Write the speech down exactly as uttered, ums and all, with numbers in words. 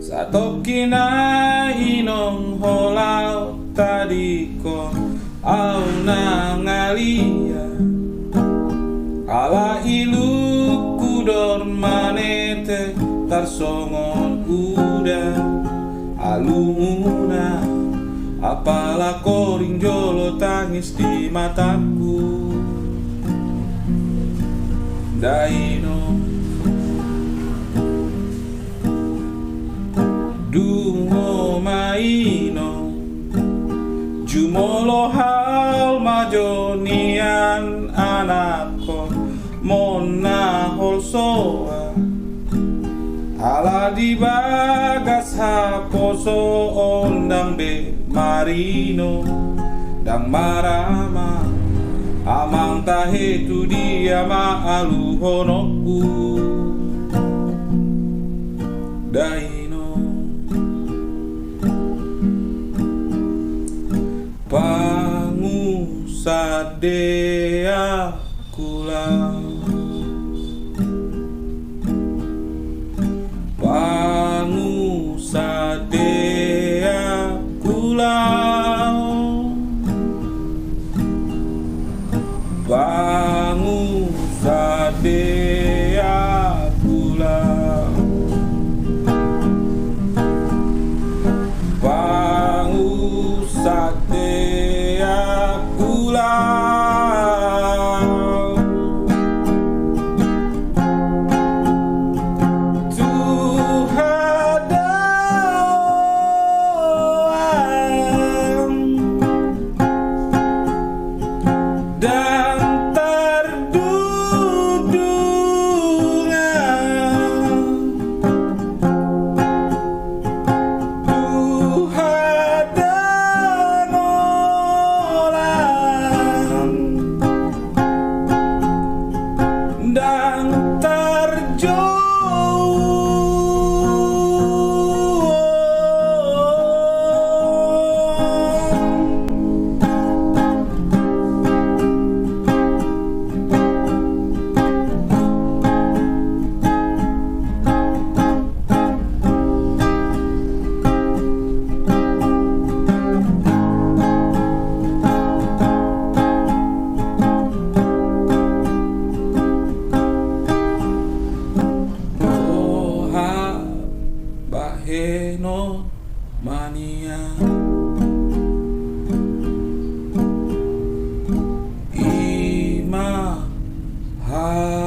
Satongkin na inong ho laho tadingkon au na ngalia. Ala ilukku dormanete tarsongon uda alumuna, apala koring jolo tangis di matangku. Dainong, dungo ma inong, jumolo hal ma jo nian anakkon mona holsoa. Ala di bagas haposoon ndang be marino, ndang marama, amang tahe tu dia ma aluhononku. Dainong, pangusa dea kula. Pangusa dea kula. Pangusa dea kula. Pangusa dea kula. Tu hadaoan ndang tardudungan. Tu hadaolan ndang tarjou. Roha bahenon ma nian. I ma ha